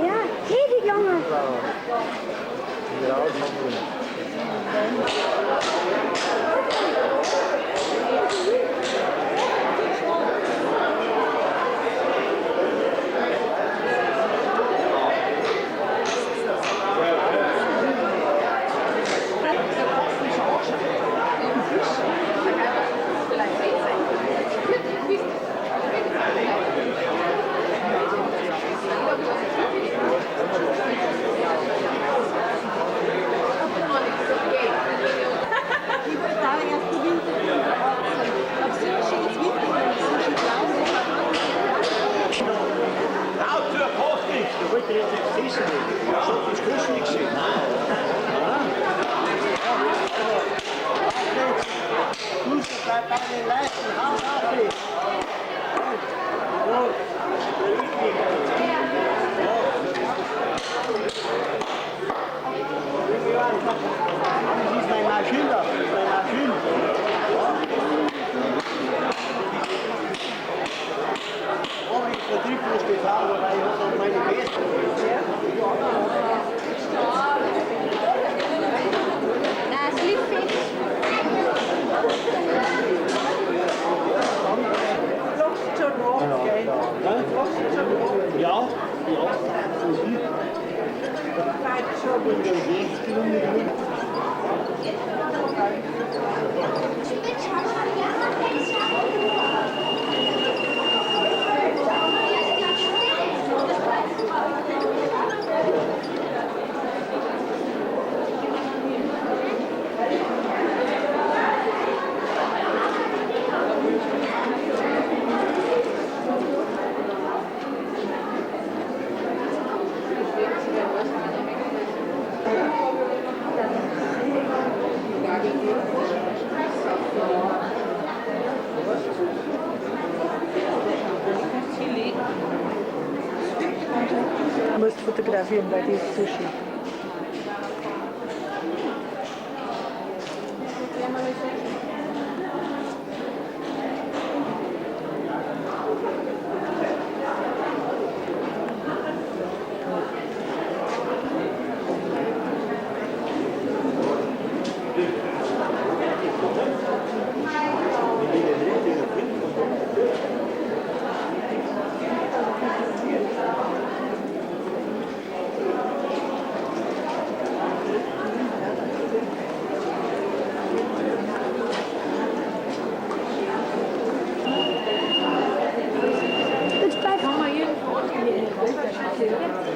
Ja, ewig lange. Du musst fotografieren, weil die ist so schön.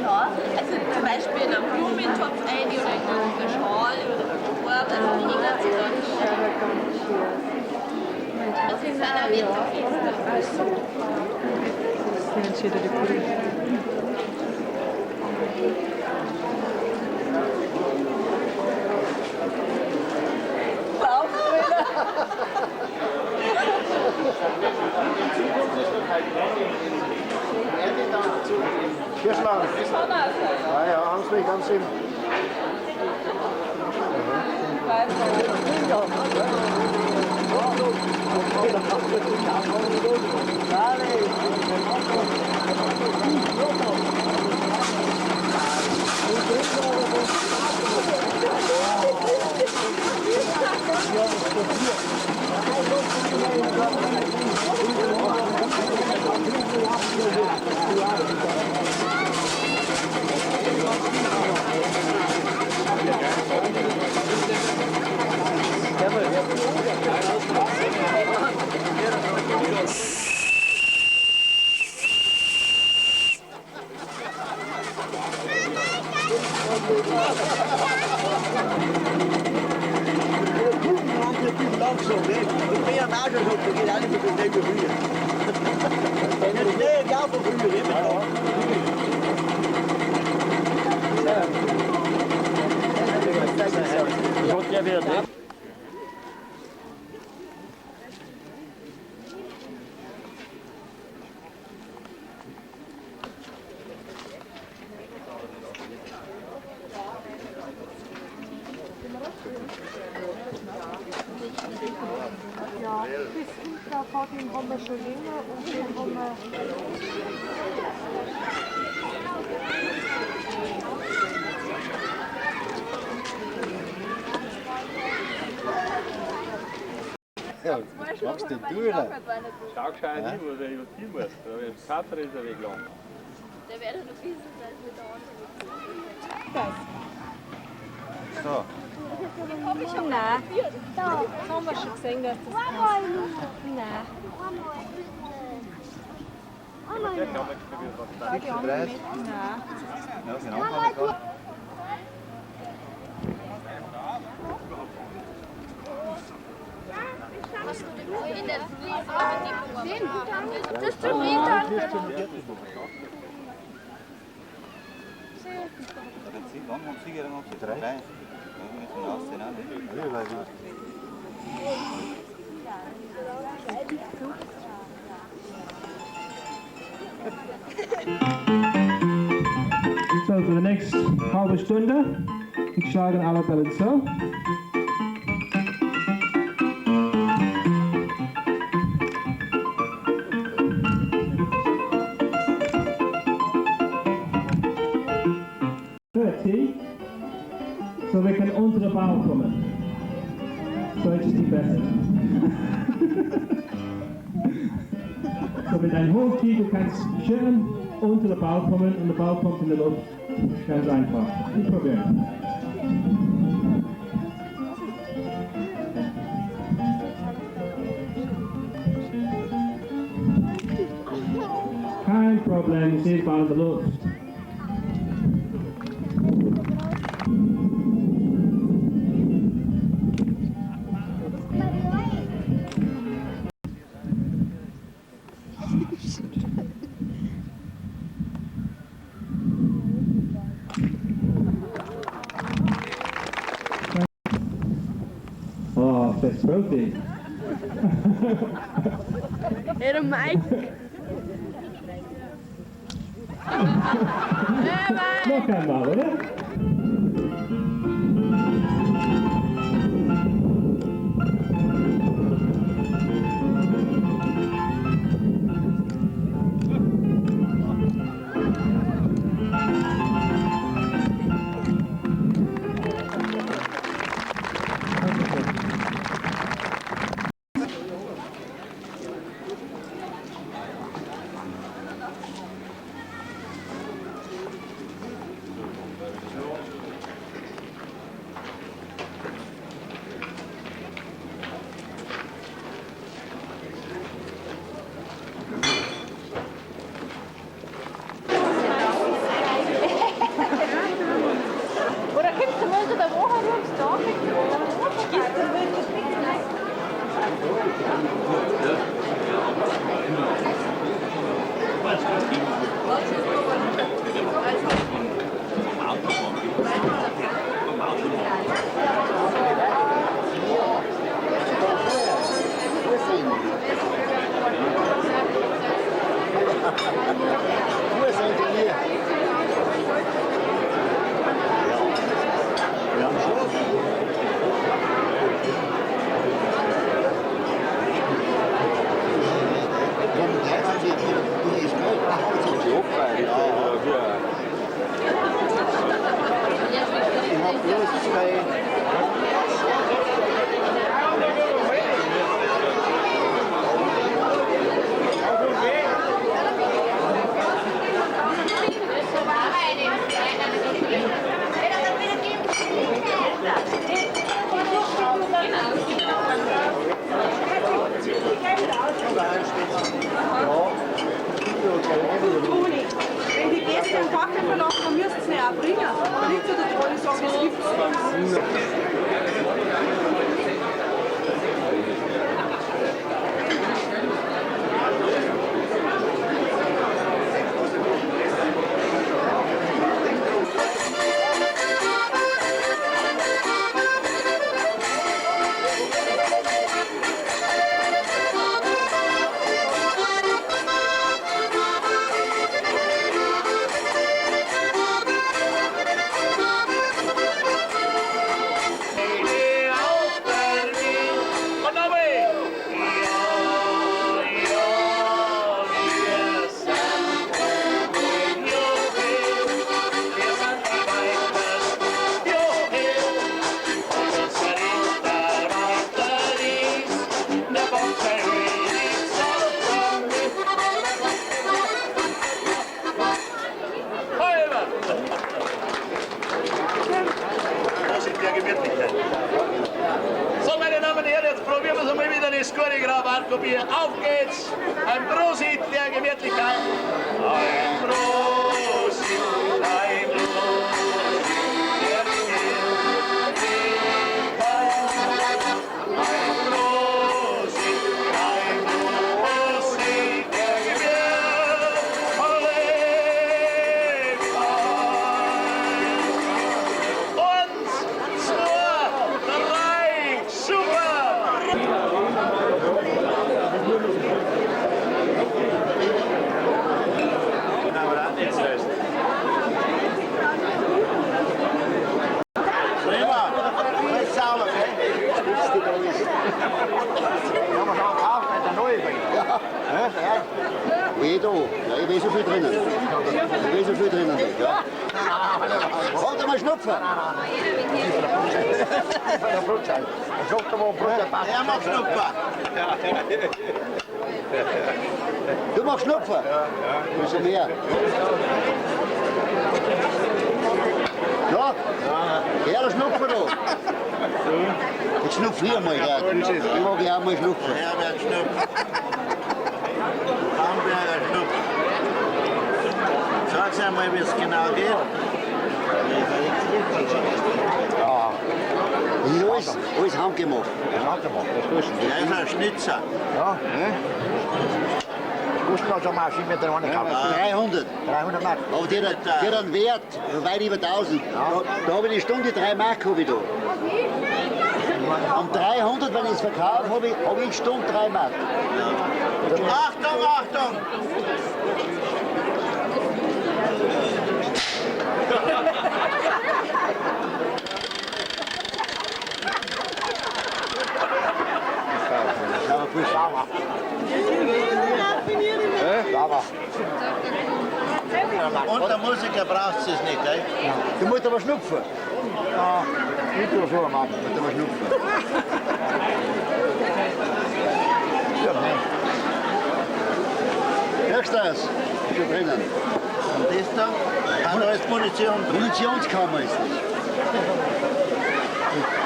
Ja, also zum Beispiel in einem Blumentopf ein oder in einer Schale oder einem Korb, also die hängen sich dann. Das sind auch wetterfest. Das sind die Pulli. Kirschlang. Ja, ja, haben Sie mich ganz im. Ja, das Ultrafahrt, den haben wir schon länger und den haben wir. Was machst denn du da? Schau gescheit hin, wo ich was hin muss. Da ist Kater ist ein Weg lang. Der wird noch wissen, dass wir da So. Nein. Das haben wir schon gesehen, dass das Einmal nur. Nein. Einmal. Einmal. 36. Nein. Ja, genau. Kann ich gar Das tut mir leid. Wann haben Sie gerannt? Drei. Ja, wir müssen aussehen, auch nicht. Ja, weil ich- So, for the next halbe Stunde, ich schlage alle Bälle so. So, wir können unter den Ball kommen. Deutsch ist die beste. So mit einem Hochkick, du kannst schön unter den Ball kommen und der Ball kommt in die Luft. Ganz einfach. Ich probieren. Kein Problem, ich sehe den Ball in der Luft. Oh, das ist Profi. Hey, Mike. Noch einmal, oder? Oder kommst du mal der Woche, rufst du an, kommst du mal Wo sind die hier? Wir haben schon. Ich hab bloß zwei. Toni, wenn die Gäste einen Kaffee verlangen, dann müsst ihr sie auch bringen. Nicht so, dass alle sagen, es gibt's nicht. Auf Bier. Auf geht's! Ein Prosit der Gemütlichkeit! Ein Prosit, ein Prosit der Gemütlichkeit! Ein Prosit, ein Prosit der Gemütlichkeit! Und zwei, drei, super! Prima. Das ist sauber, gell? Ja, aber schau auf, der neue. Ja. Ja. Weh da. Ja, ich weiß so viel drinnen. Ich weiß so viel drinnen. Ja. Kommt einmal Schnupfen. Er macht Schnupfer. Du machst Schnupfen? Ja. Bisschen mehr. Ja, ja, der Schnupfen da. Jetzt schnupf ich einmal, gell. Ich mag ja auch mal schnupfen. Herbert Schnupf. Bamberger Schnupf. Sag's einmal, wie es genau geht. Ja. Das ist alles, alles handgemacht. Handgemacht, das ist Der ist ein Schnitzer. Ja, ne? Das kostet also mal 7 Meter 300. 300 Mark. Aber der hat einen Wert weit über 1000. Da habe ich die Stunde 3 Mark habe ich da. Um 300, wenn ich es verkaufe, habe ich die Stunde 3 Mark. Achtung, Achtung! Sauber. Sauber. Und der Musiker braucht es nicht, gell? Du musst aber schnupfen. Ja, nicht so so machen. Du musst aber schnupfen. Ja, ne. Merkst du das? Ist schon drinnen. Und das da? Ah, da ist Munition drin. Munitionskammer ist das.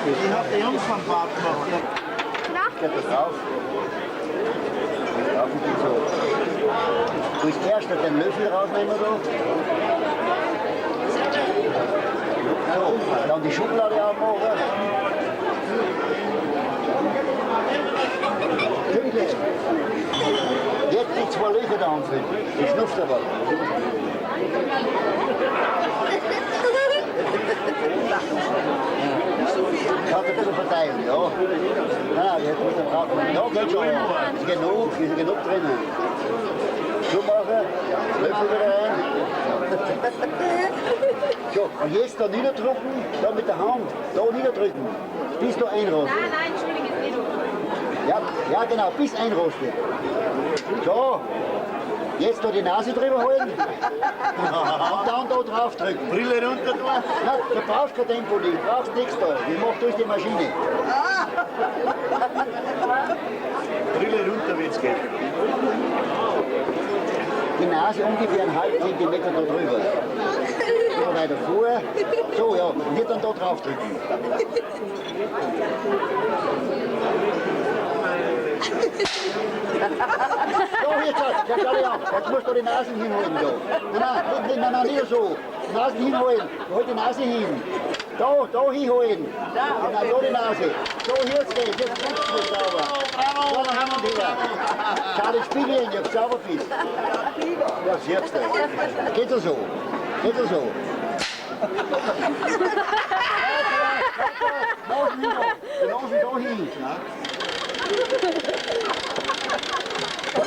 Ich hab die Jungs vom Bad gemacht. Geht das drauf? Drauf und geht so. Du musst erst noch den Löffel rausnehmen da. So, dann die Schublade aufmachen. Pünktlich. Jetzt die zwei Löcher da anfüllen. Ich schnupft aber. Kannst ein bisschen verteilen, ja. Nein, jetzt muss der brauchen. Ja, geht schon. Ist genug, ist genug drinnen. Zumachen, Löffel wieder rein. So, und jetzt da niederdrücken, da mit der Hand, da niederdrücken, bis du einrostet. Nein, nein, Entschuldigung, ist nicht okay. Ja, ja, genau, bis einrostet. So, jetzt da die Nase drüber holen und dann da drauf drücken. Brille runter tun. Nein, du brauchst kein Tempo nicht, du brauchst nichts da. Ich mach durch die Maschine. Brille runter, wenn's geht. Die Nase ungefähr einen halben Zentimeter da drüber. So weiter vor. So, ja, und jetzt dann da drauf drücken. So, jetzt, jetzt schau dich an. Jetzt musst du die Nasen hinholen da. Nein, nein, nein, nein, nicht so. Nasen hinholen. Hol die Nase hin. Da, da hinholen. Genau, da die Nase. So, jetzt geht's. Jetzt drückst du sauber. So, dann haben wir wieder. Schau den Spiegel hin, ob du sauber bist. Ja, siehst du. Geht das so? Geht das so? Nasen hin, die Nasen da hin.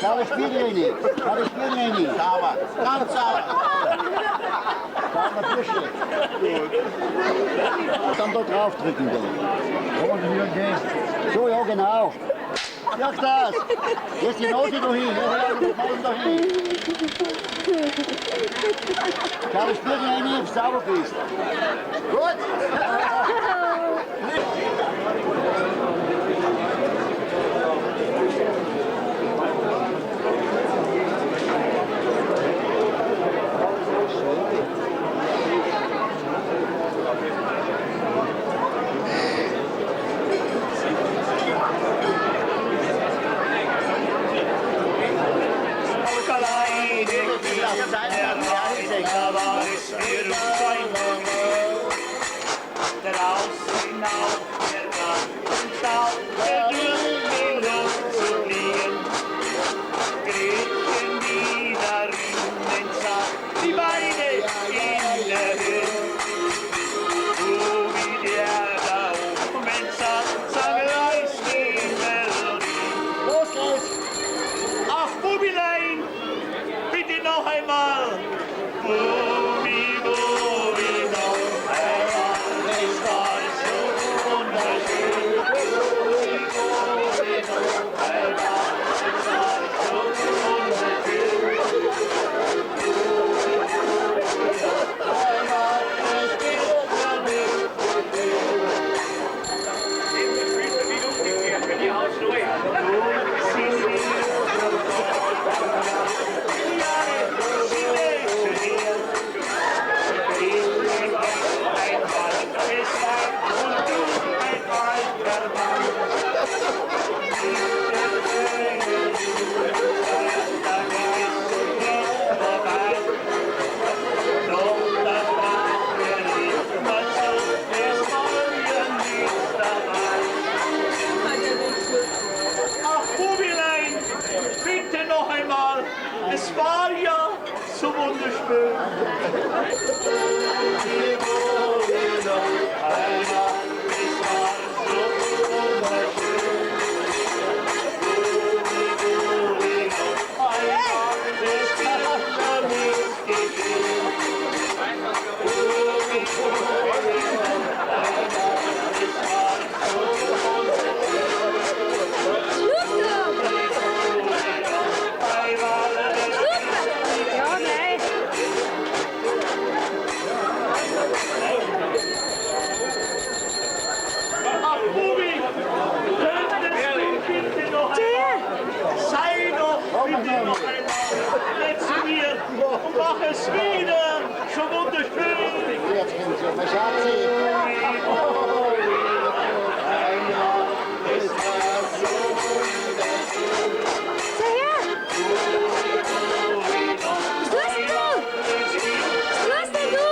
Schau den Spiegel rein. Schau den Spiegel rein. Sauber, ganz sauber. Sauber Bursche. Und dann da drauf drücken da. So, ja genau. Sag das! Jetzt die Nase da hin. Ja, die Nase da hin. Schau den Spiegel rein, ob du sauber bist. Gut! für uns ein Glück. Draußen auf der Gartentaube durch die Luft zu fliegen. Gretchen, die da rinnen sah, die Beine in der Höhe. Bubi, der da oben saß, sang leis die Melodie. Los geht's! Ach, Bubilein, bitte noch einmal. Bubi, Bubi, noch einmal. Es war so wunderschön. Bubi, Bubi, noch einmal. Es war so wunderschön. Bubi, Bubi, noch einmal. Es wird ja nicht Ach, Bubilein, bitte noch einmal. Es war ja so wunderschön. Ja, nein. Ach, Bubi, könntest du bitte noch einmal, sei doch bitte noch einmal nett zu mir und mach es wieder so wunderschön. Jetzt kommt sie, mein Schatzi. Schau her! Was tust denn du? Was tust denn du?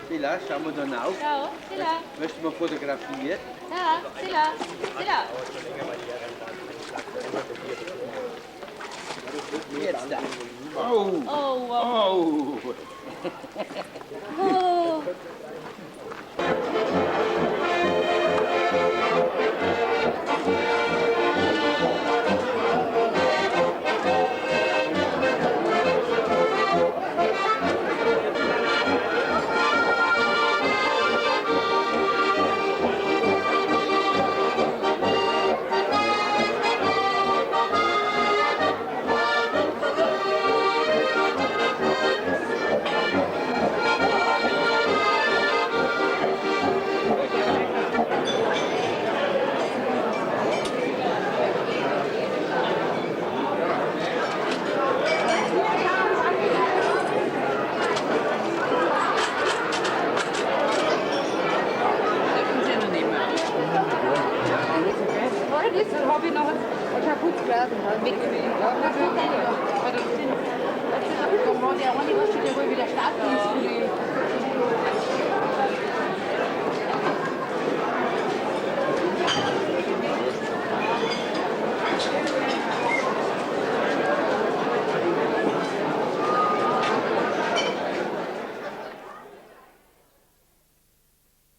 Sila, schauen wir da rauf. Schau, Sila. Möchtest du mal fotografieren? Ja, Sila, Sila. Jetzt da. Oh. Oh, wow. Oh. Oh.